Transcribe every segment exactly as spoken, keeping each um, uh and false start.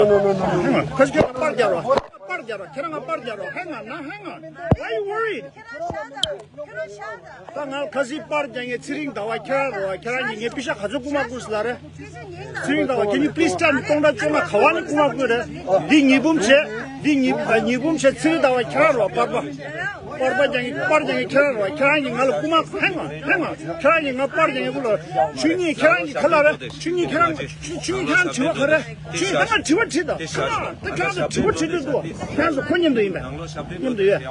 ཁ་ཤས་ཁྱོད་པར་རྒྱག་རོགས། པར་རྒྱག་རོགས། ཁྱེད་རང་ང་པར་རྒྱག་རོགས། Hang on, now hang on. Why you worried? ད་ང་ཁ་སང་པར་རྒྱག་མཁན་ཚེ་རིང་ཟླ་བ་ཁྱེད་རང་རོགས། ཁྱེད་རང་གིས་ངའི་པི་ཤ་ག་ཚོད་རྐུ་མ་རྐུས་ལབ་རེད། ཚེ་རིང་ཟླ་བ། Can you please tell me? སྟོང་ཕྲག་བཅོ་ལྔ་ག་བ་ནས་རྐུ་མ་རྐུས་རེད། འདི་ཉི་འབུམ་བྱས། འདི་ཉི་ཉི་འབུམ་བྱས། ཚེ་རིང་ཟླ་བ་ཁྱེད་རང་རོགས། པར་པ། པར་པ་རྒྱག་མཁན། པར་རྒྱག་མཁན་ཁྱེད་རང་རེད་བ། ཁྱེད་རང་གིས་ང་ལ་རྐུ་མ། Hang on, hang on. ཁྱེད་རང་གིས་ང་པར་རྒྱག་མཁན་ཀུན་ལ། ཆོས་ཉིད་ཁྱེད་རང་གིས་ག་ལབ་རེད། ཆོས་ཉིད་ཁྱེད་རང་། ཆོས་ཉིད་ཁྱེད་རང་དྲི་བ་ག་རེ། ཆོས་ཉིད་ད་ང་དྲི་བ་དྲིས་དང་། ཁྱེད་རང་ད་ཁྱེད་རང་ཚོ་དྲི་བ་དྲིས་འདུག་འདུག་ཁྱེད་རང་ཚོ་ཁོ་མཉམ་དུ་ཡིན་པས། མཉམ་དུ་ཡོད།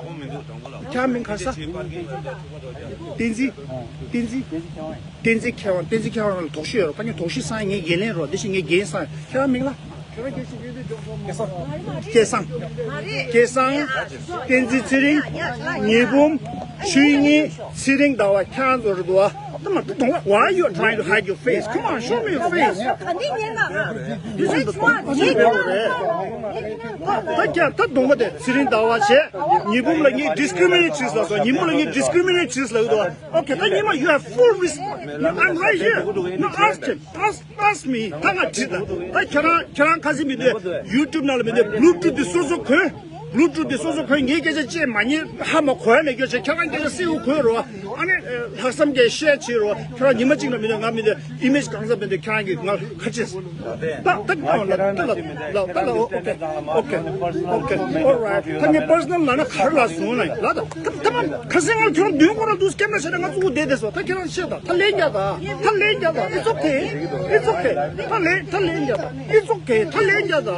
ཁྱེད་རང་མིང་ག་རེ་ཟེར། བསྟན་འཛིན། བསྟན་འཛིན། བསྟན་འཛིན་མཁས་དབང། བསྟན་འཛིན་མཁས་དབང་ལ་དོགས་གཞི་ཡོད་རེད། ད་ངས་དོགས་གཞི་སངས། ངས་འགན་ལེན་རོགས། དེ་བཞིན་ངས་འགན་སངས། ཁྱེད་རང་མིང་ལ། སྐལ་བཟང་། སྐལ་བཟང་། བསྟན་འཛིན་ཚེ་རིང་། ཉི་འབུམ། ཆོས་ཉིད། ཚེ་རིང་ཟླ་བ། ཁྱེད་རང་ཚོ་རེད་འདུག་ཨ། ད་མ་ད་གདོང་པ། Why you are trying to hide your face? Come on, show me your face. This is the ད་ཁྱེད་ད་གདོང་པ་དེ། ཚེ་རིང་ཟླ་བ་བྱས། ཉི་འབུམ་ལ་ངས་discriminate བྱས་ལབ་སོང་། ཉི་འབུམ་ལ་ངས་discriminate བྱས་ལབ་འདུག་ཨ། Okay, ད་ཉི་མ། You have full respect. No, I'm right here. No, ask him. Ask, ask me. ད་ང་དྲིས་ད། ད་ཁྱེད་རང་། ཁྱེད་རང་ཁ་སང་མི་འདུག YouTube ནང་ལ་མི་འདུག Bluetooth དེ་སོ་སོ་གོན། Bluetooth དེ་སོ་སོ་གོན། ངའི་སྐད་ཆ་ཅིག་མ་ཉན། ཧ་མ་གོ་ཡ་མེད་རྒྱུ་བྱས། ཁྱེད་རང་སྐད་ཆ་གསལ་པོ་གོ་རོགས། ཨ་ནི་ལྷག་བསམ་གྱིས་share བྱེད་རོགས། ཁྱེད་རང་ཉི་མ་གཅིག་ལ་མི་འདུག་ང་མི་འདུག image གང་ཟག་མི་འདུག་ཁྱེད་རང་གིས་ང་ཁ་ཆེ། ད་ད་ད་ལ་ད་ལ་ད་ལ། Okay, okay, okay, all right. ད་ངས་personal ལབ་ན་ག་རེ་ལབ་སོང་ལབ་ཡིན་ལབ་ད། ད་ད་མ་ཁ་སང་ང་ཁྱོད་མདུན་སྐོར་ལ་འདུག camera བྱས་ན་ང་གཙོ་བོ་བསྡད་བསྡད་སོང་། ད་ཁྱེད་རང་བཤད་ད། ད་ལན་རྒྱག་ད། ད་ལན་རྒྱག་ད། It's okay. It's okay. ད་ལན། ད་ལན་རྒྱག་ད། It's okay. ད་ལན་རྒྱག་ད།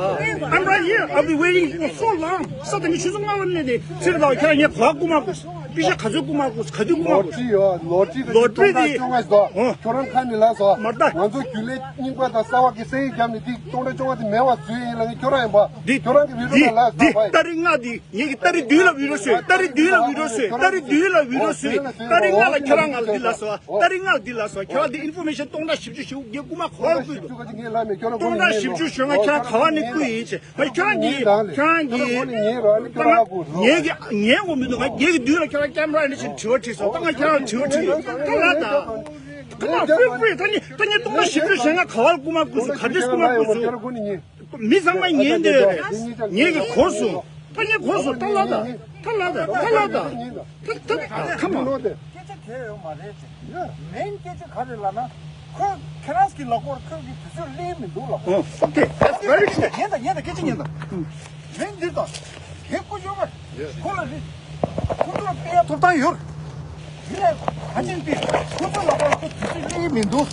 I'm right here. I've been waiting for so long. ས་ད་ནི་ཆུ་ཚོད་ལྔ་པ་ནས་དེ་ཚེ་རིང་ཟླ་བ་ཁྱེད་རང་ངས་ག་པར་རྐུ་མ་རྐུས། པི་ཤ་ག་ཚོད་རྐུ་མ་རྐུས། ག་དུས་རྐུ་མ་རྐུས། ལོ་ཊི་ཡོད། ལོ་ཊི་དེ་ལོ་ཊི་སྟོང་ཕྲག་བཅོ་ལྔ་ཟོ། ཨོ། ཁྱོད་རང་ཁ་ནས་ལབ་སོང་། མ་ད། ང་ཚོ་རྒྱུན་ལས་རྙིང་པ་དང་གསར་པ་གི་སེ་ཡི་རྒྱབ་ནས་དེ་སྟོང་ཕྲག་བཅོ་ལྔ་དེ་མེད་པ་བཟོས་ཡིན་ལབ་ནས་ཁྱོད་རང་ཡིན་པ། འདི། ཁྱོད་རང་གི་བི་ཌིའོ་འདི། ནང་ལབ་འདི། སོང་བ་ཡིན། ཏ་རིག་ལྔ་འདི། ངེད་ཀྱི་ཏ་རིག་བདུན་ལ་བི་ཌིའོ་བཟོས། ཏ་རིག་བདུན་ལ་བི་ཌིའོ་བཟོས། ཏ་རིག་བདུན་ལ་བི་ཌིའོ་བཟོས། ཏ་རིག་ལྔ་ལ་ཁྱོད་རང་ང་ལ་འདི་ལབ་སོང་བ། ཏ་རིག་ལྔ་ལ་འདི་ལབ་སོང་། ཁྱོད་རང་འདི་ཨིན་ཕོར་མེ་ཤན་སྟོང་ཕྲག་བཞི་བཅུ་ཞེ་དགུ་རྐུ་མ་ཁོ་རང་རྐུས་འདུག་སྟོང་ཕྲག་བཞི་བཅུ་ཞེ་ལྔ་ཁྱོད་རང་ག་བ་ནས་རྐུས་ཡིན་ཅེས། ང་ཁྱེད་རང་གིས། ཁྱེད་རང་གིས། ད་ང་ངའི་གི་ཉན་འོང་མི་འདུག་ང་ངའི་གི་མདུན་ལ་ཁྱེད་རང་ཀེམ་ར་ཡིན་ན་ཕྱིན་དྲི་བ་དྲིས་སོང་། ད་ང་ཁྱེད་རང་དྲི་བ་དྲིས་ཡོད། ད་ལ་ད། ད་ང་ཧྥིལ་ཕི་རི། ད་ངས། ད་ངས་སྟོང་ཕྲག་བཞི་བཅུ་ཞེ་ལྔ་ག་བར་རྐུ་མ་རྐུས་སོང་། ག་འདྲས་རྐུ་མ་རྐུས་སོང་། མི་ཚང་མ་ཉན་བསྡད་ཡོད་རེད། ངའི་གི་གོ་སོང་། ད་ངས་གོ་སོང་། ད་ལ་ད། ད་ལ་ད། ད་ལ་ད། ད་ད་ཁ་མ། སྐད་ཆ་དེ་ཡོད་མ་རེད་ཅེས། མེན་སྐད་ཆ་ག་རེ་ལབ་ན། ཁོས་ཁྱེད་རང་གི་ལག་པར་ཁོས་ཀྱི་དུས་ཚོད་སླེབས་མི་འདུག་ལབ། ཨོ། ཨོ་ཁེ། That's very true. ཉན་དང་། ཉན་དང་། སྐད་ཆ་ཉན་དང་། མེན་འདིར་དང་། དེ་ཀུ་ཅོ་མ། ཁོ་ལ་རེད། ཁོ་ཚོར་སྤེལ་ཡ་ཐོབ་ཐང་ཡོད། དེ་ལས་ག་ཅན་པི། ཁོ་ཚོའི་ལག་པར་ཁོ་དུས་ཚོད་སླེབས་མི་འདུག་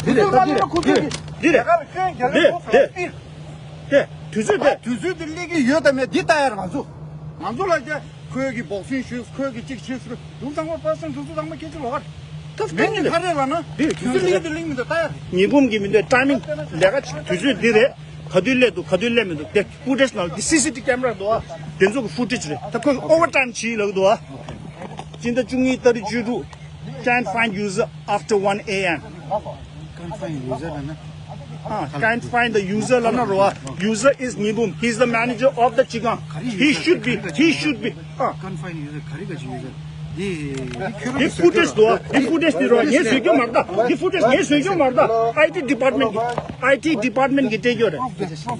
དེ་ལས་ད་འདི་རེད། ཁོ་ཚོས་འདི་རེད། ལས་ཀ་ལ་སྐྱོན་རྒྱག་ལས་ཁོ་ཚོ་ལ་སྤེལ། དེ་དུས་ཚོད་དེ། དུས་ཚོད་དེ་སླེབས་ཀྱི་ཡོད་དམ་མེད་འདི་ལྟ་ཡ་རེད་ང་ཚོ། ང་ཚོ་ལ་ཀྱ་ཁོས་ཀྱི་བོག་སིང་ཞུས། ཁོས་ཀྱི་གཅིག་བྱས་ཟེར། དུང་ཚང་མ་པར་སན་དུ་ཚོ་ཚང་མ་སྐད་ཆ་ལོག་ག་རེད། ད་མེན་ནི་ག་རེ་ལབ་ན། དུས་ཚོད་སླེབས་དེ་སླེབས་མི་འདུག་ལྟ་ཡ་རེད། ཉིན་གུང་གི་མི་འདུག་ཊའི་མིང་། ལས་ཀ་དུས་ཚོད་འདི་རེད། ག་དུས་སླེབས་འདུག་ག་དུས་སླེབས་མི་འདུག་དེ་ཕུ་ཊེཇ་ནང་འདི་སི་སི་ཊི་ཝི་ཀེམ་ར་འདུག་ཨ། དེ་ཚོ་གི་ཕུ་ཊེཇ་རེད། ད་ཁོས་ཨོ་ཝར་ཊའིམ་བྱས་ལབ་འདུག་ཨ། སྤྱི་ཟླ་བཅུ་གཉིས་ཏ་རིག་བཅུ་དྲུག Can't find user after one a.m. Can't find user ལབ་ན། ཨ། Can't find the user ལབ་ན་རོ། User is ཉི་འབུམ། He is the manager of the ཅི་གང་། He should be, he should be. ཨ། Can't find user ག་རེ་ག་ཅི་user འདི། འདི་ཕུ་ཊེཇ་འདུག་འདི་ཕུ་ཊེཇ་འདི་རོ། ངས་བཟོས་རྒྱུ་མ་རེད་ད། འདི་ཕུ་ཊེཇ་ངས་བཟོས་རྒྱུ་མ་རེད་ད། ཨའི་ཊི་ཌི་པཱར་ཊི་མེན་ཊི་གི། ཨའི་ཊི་ཌི་པཱར་ཊི་མེན་ཊི་གི་སྤྲད་རྒྱུ་རེད།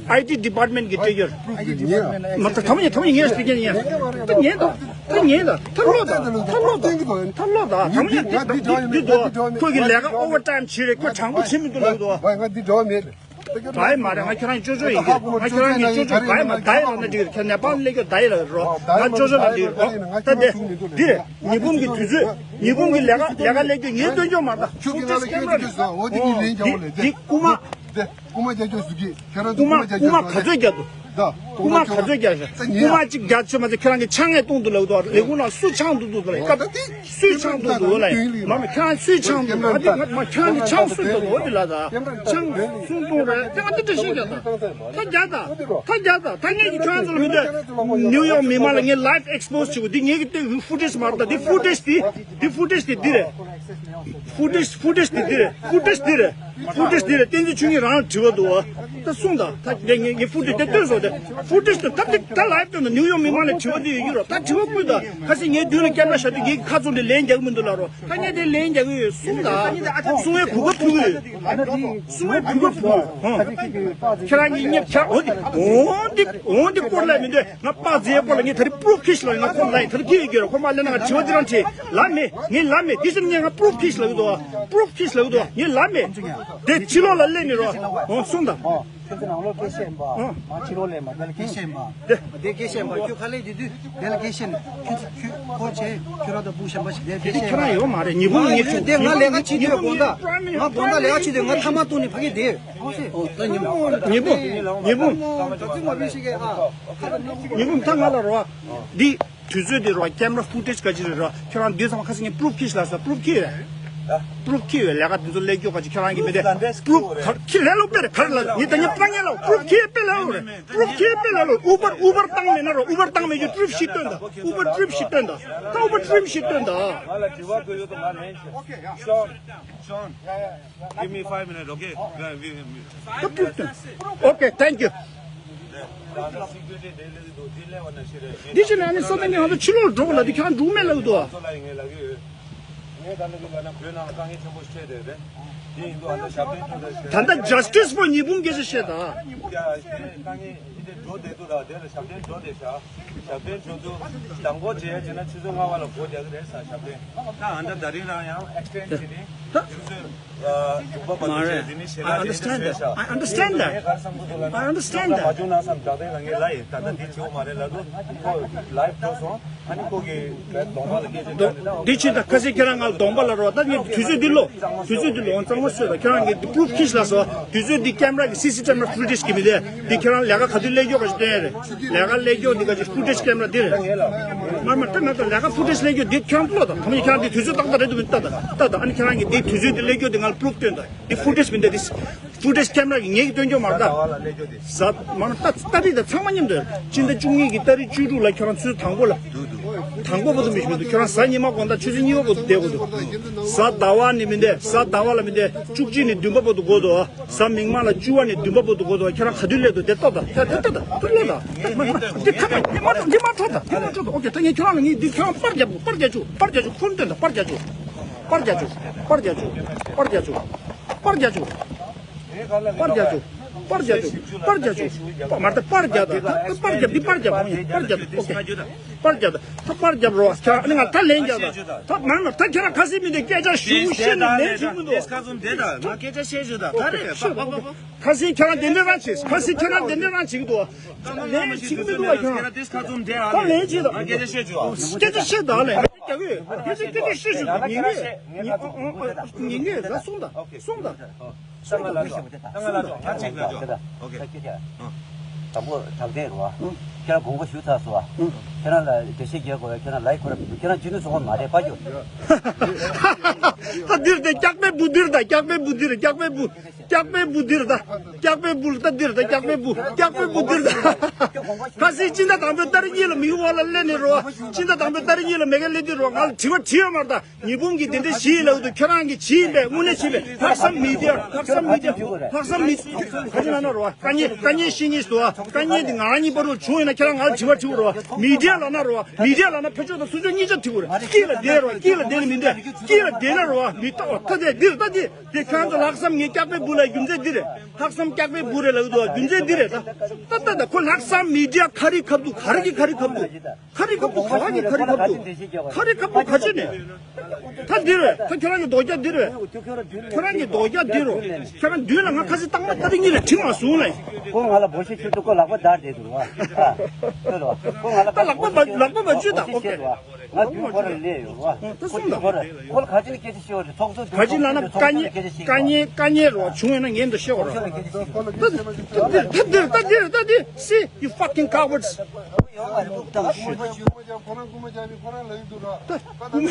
ཨའི་ཊི་ཌི་པཱར་ཊི་མེན་ཊི་གི་སྤྲད་རྒྱུ་རེད། མ་ད་ཐམ་ཡ་ཐམ་ཡ་ངས་བཟོས་རྒྱུ་ཡིན། ད་ཉན་ད། ད་ཉན་ད། ཐར་ལོ་ད། ཐར་ལོ་ད། ཐར་ལོ་ད། ཐམ་ཡ་འདི་འདི་འདི་འདི་འདུག་ཁོ་གི་ལས་ཀ་ཨོ་ཝར་ཊའིམ་བྱེད་རེད། ཁོ་དྲང་པོ་བྱེད་མི་འདུག་ལབ་འདུག་ང་འདི་འདྲ་མེད། ད་ཡ་མ་རེད། ང་ཁྱོད་རང་ཅོ་ཅོ་ཡིན་གི། ང་ཁྱོད་རང་གི་ཅོ་ཅོ། ད་ཡ་མ། ད་ཡ་ལབ་ན་འགྲིག་གི་རེད། ཁྱོད་ནེ་པཱལ་སླེབས་རྒྱུ་ད་ཡ་ལབ་རོ། ང་ཅོ་ཅོ་ལབ་འགྲིག་གི་རེད། ད་དེ་འདི་རེད། ཉི་འབུམ་གི་དུས་ཚོད། ཉི་འབུམ་གི་ལས་ཀ་ལས་ཀ་སླེབས་རྒྱུ་ངས་སྟོན་རྒྱུ་མ་རེད་ད། ཕུ་ཊེཇ་ཀེམ་ར་རེད། འདི་འདི་རྐུ་མ། རྐུ་མ་རྒྱག་རྒྱུ་ཟེར་གི། ཁྱེད་རང་ཚོ་རྐུ་མ་རྐུ་མ་ག་ཚོད་རྒྱག་འདུག་རྐུ་མ་ག་ཚོད་རྒྱག་ཤག་རྐུ་མ་གཅིག་རྒྱག་ཆོད་མ་ཚད་ཁྱེད་རང་གིས་ཆང་ངས་བཏུང་འདུག་ལབ་འདུག་ལས་ཁུངས་ནང་སུས་ཆང་བཏུང་འདུག་ལབ། སྐབས་སུས་ཆང་བཏུང་འདུག་ལབ། མ་མ་ཁྱེད་རང་སུས་ཆང་བཏུང་། ང་འདི་ང་མ་ཁྱེད་རང་གིས་ཆང་སུས་བཏུང་འདུག་འོ་འདི་ལབ་ད། ཆང་སུས་བཏུང་རེད། དེ་ང་འདི་འདྲ་ཞིག་རྒྱག་ད། ད་རྒྱག་ད། ད་རྒྱག་ད། ད་ངས་ཀྱིས་ཁྱེད་རང་ཚོ་ལ་མི་འདོད། ནིའུ་ཡོག་མི་མང་ལ་ངས་ལའིབ་ཨེགས་པོ་སི་བྱེད་དགོས། འདི་ངས་ཀྱིས་སྟོན་ཕུ་ཊེཇ་མ་རེད་ད། འདི་ཕུ་ཊེཇ་འདི། འདི་ཕུ་ཊེཇ་འདི་འདི་རེད། ཕུ་ཊེཇ་ཕུ་ཊེཇ་འདི་འདི་རེད། ཕུ་ཊེཇ་འདི་རེད། ཕུ་ཊེཇ་འདི་ལ་བསྟན་འཛིན་ཆོས་ཉིད་རང་ལ་དྲི་བ་འདུག་བ། ད་གསུངས་དང་། ད་ངས་ངས་ངས་ཕུ་ཊེཇ་དེ་སྟོན་སོང་། དེ་ཕུ་ཊེཇ་དེ་ད་དེ་ད་ལའིབ་སྟོན་དང་། ནིའུ་ཡོག་མི་མང་ལ་དྲི་བ་འདི་ཡོད་ཀྱི་རོ། ད་དྲི་བ་བསྐུལ་དང་། ཁ་སང་ངའི་མདུན་ལ་ཀེམ་ར་བཞག་དུས་ངས་ཁ་བཙུམ་སྟེ་ལན་རྒྱག་གི་མི་འདུག་ལབ་རོ། ད་ངས་དེ་ལན་རྒྱག་གི་ཡོད། གསུངས་དང་། གསུང་བའི་གུས་པ་ཕུལ་གི་ཡོད། གསུང་བའི་གུས་པ་ཕུལ། ཧང་། ཁྱེད་རང་གིས་ཉེ་ཁྱེད་འོ་འདི་འོ་འདི་འོ་འདི་སྐོར་ལ་མི་འདོད། ང་པ་ཛེ་སྐོར་ལ་ངས་ད་རེས་པུ་རུབ་ཁྱེར་ཤིག་ལབ། ང་ཁོང་ལ་ཡིན་ད་རེས་ཁྱེར་ཡོད་ཀྱི་རོ། ཁོ་མ་ལེན་ན་ང་དྲི་བ་འདི་རང་དྲིས་ལབ་མེད། ངས་ལབ་མེད། འདི་ཕྱིར་ངས་ང་པུ་རུབ་ཁྱེར་ཤིག་ལབ་ཀྱི་འདུག་པུ་རུབ་ཁྱེར་ཤིག་ལབ་ཀྱི་འདུག་ངས་ལབ་མེད། དེ་ཕྱི་ལོགས་ལ་སླེབས་ནས་རོ། འོ་གསུངས་དང་། ཁྱོད་ཚོ་ནང་ལོགས་སྐད་བཤད་པ། ཨ། མ་ཕྱི་ལོགས་ལས་མ་དེ་ལ་སྐད་བཤད་པ། དེ། དེ་སྐད་བཤད་པ། ཁྱོད་ཁ་ལས་དེ་དུས་དེ་ལ་སྐད་བཤད་ན་ཁྱོད་ཚོ་ཁྱོད་ཁོ་བྱས་ཁྱོད་རང་དང་བུ་གཞན་པ་ཞིག་དེ་ལ་སྐད་བཤད་པ། ཁྱོད་རང་ཡོད་མ་རེད། ཉི་བུ་ངེད་ཚོ། དེ་ང་ལས་ཀ་བྱེད་དུས་དགོང་དག་ང་དགོང་དག་ལས་ཀ་བྱེད་དུས་ང་ཐ་མག་བཏུང་ནས་ཕ་གི་དེ། ཨོ་ད་ཉི་བུ། ཉི་བུ། ཉི་བུ། ད་ཅི་མ་བི་ཤི་ཀེ་ཨ། ཉི་བུ་ད་ང་ལ་རོ། འདི། དུས་ཚོད་འདི་རོ། ཀེམ་ར་ཕུ་ཊེཇ་ག་ཅི་རེད་རོ། ཁྱོད་རང་འདི་ཚང་མ་ཁ་སང་ངས་པུ་རུབ་ཁྱེར་ཤིག་ལབ་སོང་། པུ་རུབ་ཁྱེར་ཡོད། པུ་རུབ་ཁྱེར་ཡོད། ལས་ཀ་འདི་ཚོ་ལས་རྒྱུ་ག་ཅི་ཁྱོད་རང་གིས་མི་དེ། པུ་རུབ་ག་ཁྱེར་ལས་ལོ་པེ་རེད། ག་རེ་ལ་ངས་ད་ཉིན་པ་ངས་ལ་པུ་རུབ་ཁྱེར་པེ་ལ་ལོ་རེད། པུ་རུབ་ཁྱེར་པེ་ལ་ལོ། ཨུ་བར་ཨུ་བར་བཏང་མེད་ན་རོ། ཨུ་བར་བཏང་མེད་རྒྱུ་པུ་རུབ་ཤིག་སྟོན་དང་། ཨུ་བར་པུ་རུབ་ཤིག་སྟོན་དང་། ད་ཨུ་བར་པུ་རུབ་ཤིག་སྟོན་དང་། ང་ལ་དྲི་བ་དགོས་ཡོད་དོ། ང་ལན་ཆེ། ཤོན། ཤོན། Give me five minutes, okay? ད་པུ་རུབ་སྟོན། Okay, thank you. འདི་ཕྱིར་ནས་ཨ་ནི་སོ་ཏན་གྱི་ང་ཚོ་ཕྱི་ལོགས་འགྲོ་དགོས་ལབ་དུས་ཁྱེད་རང་འགྲོ་མེད་ལབ་འདུག་ཨ། ད་ལྟ་Justice for ཉི་བུ་སྐད་ཆ་བཤད་དང་། ཞབས་བརྟན་འགྲོ་དེ་དུས་ལ་དེ་ལ་ཞབས་བརྟན་འགྲོ་དེ་བྱ། ཞབས་བརྟན་འགྲོ་དུས་དང་པོ་བྱེད་ཡ་བྱེད་ན་ཆུ་ཚོད་ལྔ་པ་ལ་སྒོ་རྒྱག་གི་རེད་ཟེར། ཞབས་བརྟན་ད་ཨ་འདྲ་ད་རིང་རང་ཡང་extend བྱེད་ནས་ཆུ་ཚོད་དྲུག་པ་བར་དུ་བྱས། དེ་ནས་ཞེ་དྲག་དེ་འདྲ་བྱས་ཤག I understand that. I understand that. I understand that. མ་བྱུང་ན་བསམ་བདག་དེ་ལ་ངས་ལབ་ཡིན། ད་ལྟ་འདི་བྱེད་དགོས་མ་རེད་ལབ་དུས་ཁོ་ལའིབ་འགྲོ་སོང་། ཨ་ནི་ཁོ་གིས་གདོང་པ་ལ་སྐད་ཆ་བརྒྱབ་ནས་ད་འདི་ཕྱིར་ད་ཁ་སང་ཁྱེད་རང་ང་ལ་གདོང་པ་ལ་རོ། ད་ངས་དུས་ཚོད་འདི་ལོ། དུས་ཚོད་འདི་ལོ་གཙང་མ་བཟོས་དང་། ཁྱེད་རང་གིས་པུ་རུབ་ཁྱེར་ཤིག་ལབ་སོང་། དུས་ཚོད་འདི་ཀེམ་ར་གི་སི་སི་ཀེམ་ར་ཕུ་ཊེཇ་གི་མི་དེ། འདི་ཁྱེད་རང་ལས་ཀ་ག་དུས་ལས་རྒྱུ་ག་ཅི་སྟོན་ཡ་རེད། ལས་ཀ་ལས་རྒྱུ་འདི་ག་ཅི་ཕུ་ཊེཇ་ཀེམ་ར་འདི་རེད། མར་མར་ལྟ་མར་ལྟ། ལས་ཀ་ཕུ་ཊེཇ་ལས་རྒྱུ་འདི་ཁྱེད་རང་ལྟོས་དང་། ད་མི་ཁྱེད་རང་འདི་དུས་ཚོད་ཏག་ཏག་རེད་འདུག་མི་ལྟ་དང་། ལྟ་དང་། ཨ་ནི་ཁྱེད་རང་གིས་འདི་དུས་ཚོད་འདི་ལས་རྒྱུ་འདི་ང་ལ་པུ་རུབ་སྟོན་དང་། འདི་ཕུ་ཊེཇ་མི་འདི་འདི་ཕུ་ཊེཇ་ཀེམ་ར་གི་ངེད་ཀྱིས་སྟོན་རྒྱུ་མ་རེད་ད། ཟ་མར་མར་ལྟ། ལྟ་དུས་དང་ཚང་མ་མཉམ་དུ་རེད། སྤྱི་ཟླ་བཅུ་གཉིས་ཀྱི་ཏ་རིག་བཅུ་དྲུག་ལ་ཁྱེད་རང་ཆུ་ཚོད་དང་པོ་ལ། དང་པོ་བར་དུ་མི་ཞིག་མི་འདུག་ཁྱེད་རང་གཟའ་ཉི་མ་དགོང་དག་ཆུ་ཚོད་གཉིས་པ་བར་དུ་བསྡད་དགོས་འདུག་གཟའ་ཟླ་བ་ནས་མི་འདི། གཟའ་ཟླ་བ་ལ་མི་འདི། བཅུ་གཅིག་ནས་བདུན་པ་བར་དུ་དགོས་འདུག་གཟའ་མིག་དམར་ལ་བཅུ་པ་ནས་བདུན་པ་བར་དུ་དགོས་འདུག་ཁྱེད་རང་ག་དུས་སླེབས་འདུག་དེ་ལྟོས་དང་། ད་ད་ད་ད་ད་ལྟོས་དང་། འདི་ཁ་པ་འདི་མ་འཕྲོད། འདི་མ་འཕྲོད་དང་། འདི་མ་འཕྲོད་དང་། ཨོ་ཁེ། ད་ངས་ཁྱེད་རང་ལ་ངས་འདི་ཁྱེད་རང་པར་རྒྱབ། པར་རྒྱག་བཅུག་པར་རྒྱག་བཅུག་ཁོ་སྟོན་དང་། པར་རྒྱག་བཅུག་པར་རྒྱག་བཅུག་པར་རྒྱག་བཅུག་པར་རྒྱག་བཅུག་པར་རྒྱག་བཅུག་པར་རྒྱག་བཅུག་པར་རྒྱག་བཅུག་པར་རྒྱག་བཅུག་མ་ད་པར་རྒྱག་དང་། ད་པར་རྒྱབ། འདི་པར་རྒྱབ། པར་རྒྱབ། ཨོ་ཁེ། པར་རྒྱབ་དང་། ད་པར་རྒྱབ་རོགས། ཁྱེད་རང་ཨ་ནི་ང་ད་ལན་རྒྱག་དང་། ད་མང་ན་ད་ཁྱེད་རང་ཁ་སང་མི་འདི་སྐད་ཆ་ཞུ་བཤད་ན་ལན་བྱེད་མི་འདུག་ཁ་ཙུམ་བསྡད་དང་། ང་སྐད་ཆ་བཤད་བྱུང་དང་། ད་རེད་པ་པ་པ་པ། ཁ་སང་ཁྱེད་རང་དེ་འདྲ་རང་བྱེད། ཁ་སང་ཁྱེད་རང་དེ་འདྲ་རང་བྱེད་ཀྱི་འདུག་ལན་བྱེད་ཀྱི་མི་འདུག་བ། ཁྱེད་རང་ད་ལན་བྱེད་དང་། སྐད་ཆ་བཤད་བྱུང་། སྐད་ཆ་བཤད་དང་། ལན་རྒྱག་གི་ཡོད། ཁ་སང་སྐད་ཆ་བཤད་བྱུང་། ཉན་གི་ཡོད། ཉན་གི་ཡོད། ད་གསུངས་དང་། གསུངས་དང་། ད་ང་ལ་ད་ང་ལ་ད་གཅིག་ལ་འཇོག་ཨོ་ཁེ། དང་པོ་དྲང་བདེན་རེད་བ། ཁྱེད་རང་དགོངས་པ་ཞུ་ཚར་སོང་བ། ཁྱེད་རང་ལ་འགྲེལ་བཤད་རྒྱག་དགོས་ཡ། ཁྱེད་རང་ལའིབ་ཁོ་ར་མི་འདུག་ཁྱེད་རང་སྤྱི་འཐུས་ཚོགས་པ་མ་རེད་པ་ཀྱོ། ད་འདིར་དེ་སྐྱག་པའི་བུ་འདིར་ད། སྐྱག་པའི་བུ་འདིར། སྐྱག་པའི་བུ། སྐྱག་པའི་བུ་འདིར་ད། སྐྱག་པའི་བུ་ད་འདིར་ད། སྐྱག་པའི་བུ། སྐྱག་པའི་བུ་འདིར་ད། ཁ་སང་སྤྱི་ཟླ་དང་པོའི་ཏ་རིག་གཉིས་ལ་མི་གི་འོག་ལ་སླེབས་ནས་རོ། སྤྱི་ཟླ་དང་པོའི་ཏ་རིག་གཉིས་ལ་མི་ག་སླེབས་དུས་རོ། ང་ལ་དྲི་བ་དྲིས་ཡོད་མ་རེད་ད། ཉི་བུང་གིས་དེ་འདྲ་བྱས་ལབ་འདུག་ཁྱེད་རང་གིས་བྱས་པས། དངོས་གནས་བྱས་པས། ལྷག་བསམ་མི་དེ། ལྷག་བསམ་མི་དེ། ལྷག་བསམ་མི་ག་ཅི་ལབ་ན་རོ་བ། དཀའ་ངལ་དཀའ་ངལ་བཤད་ངེས་སུ་བ། དཀའ་ངལ་འདི་ང་རང་གཉིས་བར་དུ་བྱུང་ཡོད་ན་ཁྱེད་རང་ང་ལ་དྲི་བ་དྲི་དགོས་རོ་བ། མི་དེ་ལབ་ན་རོ་བ། མི་དེ་ལབ་ན་ཕར་ཕྱོགས་དང་ཚུར་ཕྱོགས་གཉིས་ཆ་དྲི་དགོས་རེད། དཀྱིལ་ལ་བསྡད་རོ་བ། དཀྱིལ་ལ་བསྡད་ནས་མི་འདི། དཀྱིལ་ལ་བསྡད་ན་རོ་བ། མི་ལྟ་བ་ད་དེ་འདིར་ལྟ་དེ། དེ་ཁྱེད་རང་ཚོ་ལྷག་བསམ་ངའི་སྐྱག་པའི་བུ་ལ་རྒྱུ་མཚན་འདི་རེད། ལྷག་བསམ་སྐྱག་པའི་བུ་རེད་ལབ་འདུག་བ། རྒྱུ་མཚན་འདི་རེད་ད། ད་ད་ད་ཁོ་ལྷག་བསམ་མི་དེ་ཁ་རི་ཁ་ཐུག་ག་རེ་གི་ཁ་རི་ཁ་ཐུག་ཁ་རི་ཁ་ཐུག་ག་བ་གི་ཁ་རི་ཁ་ཐུག་ཁ་རི་ཁ་ཐུག་ག་ཅི་ནས། ད་འདི་རེད། ད་ཁྱེད་རང་གི་རྡོག་རྒྱག་འདི་རེད། ཁྱེད་རང་གི་རྡོག་རྒྱག་འདི་རེད། ཁྱེད་རང་མདུན་ལ་ང་ཁ་སང་རྟགས་མ་ཏ་རིག་གཉིས་ལ་དྲི་མ་བཟུང་ལ། ཁོ་ང་ལ་འབོད་ཤིག་ཁྱོད་ཚོ་ཁོ་ལག་པ་བརྡར་བསྡད་འདུག་བ། ཁྱོད་ལ་ཁོ་ང་ལ་ད་ལག་པ་མ་ལག་པ་མ་བཅུས་དང་། ཨོ་ཁེ། ང་མདུན་ཁོ་ར་སླེབས་ཡོད་བ། ད་ཁོ་གསུངས་དང་། ཁོ་ར་ཁོ་ལ་ག་ཅི་ནས་སྐད་ཆ་བཤད་པ་རེད། ཚོགས་གཙོ་ག་ཅི་ལབ་ན་དཀའ་ངལ་དཀའ་ངལ་དཀའ་ངལ་རོ་བྱུང་ཡོད་ན་ངས་འདི་བཤད་དགོས་རོ། ད་འདིར་ད་འདིར་ད་འདིར་ད་འདིར། See, you fucking cowards. ད་སྐུ་མ་ད་སྐུ་མ་ད་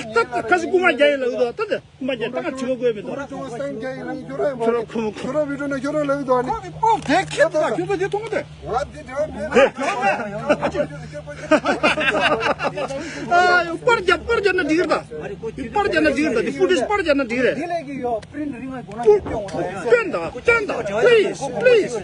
ད་ཁ་སང་སྐུ་མ་རྒྱག་ཡིན་ལབ་འདུག་ད་ད་སྐུ་མ་རྒྱག་ད་ང་དྲི་བ་དགོས་མི་འདུག་ཁྱོད་རང་ཁོ་མོ་ཁོ་རང་བི་ཌིའོ་ནང་ཁྱོད་རང་ལབ་འདུག་ཨ་ནི། ཁོ་དེ་ཁྱེད་ད་ཁྱོད་ཚོ་དེ་མཐོང་གི་འདུག་ང་འདི་དྲི་བ་མེད་ད། ཨ་ཡོ་པར་རྒྱབ་པར་རྒྱབ་ན་འགྲིག་རེད་ད། པར་རྒྱབ་ན་འགྲིག་རེད་ད། དེ་ཕུ་ཊེཇ་པར་རྒྱབ་ན་འགྲིག་རེད། སྐྱོན་ད་སྐྱོན་ད། Please, please.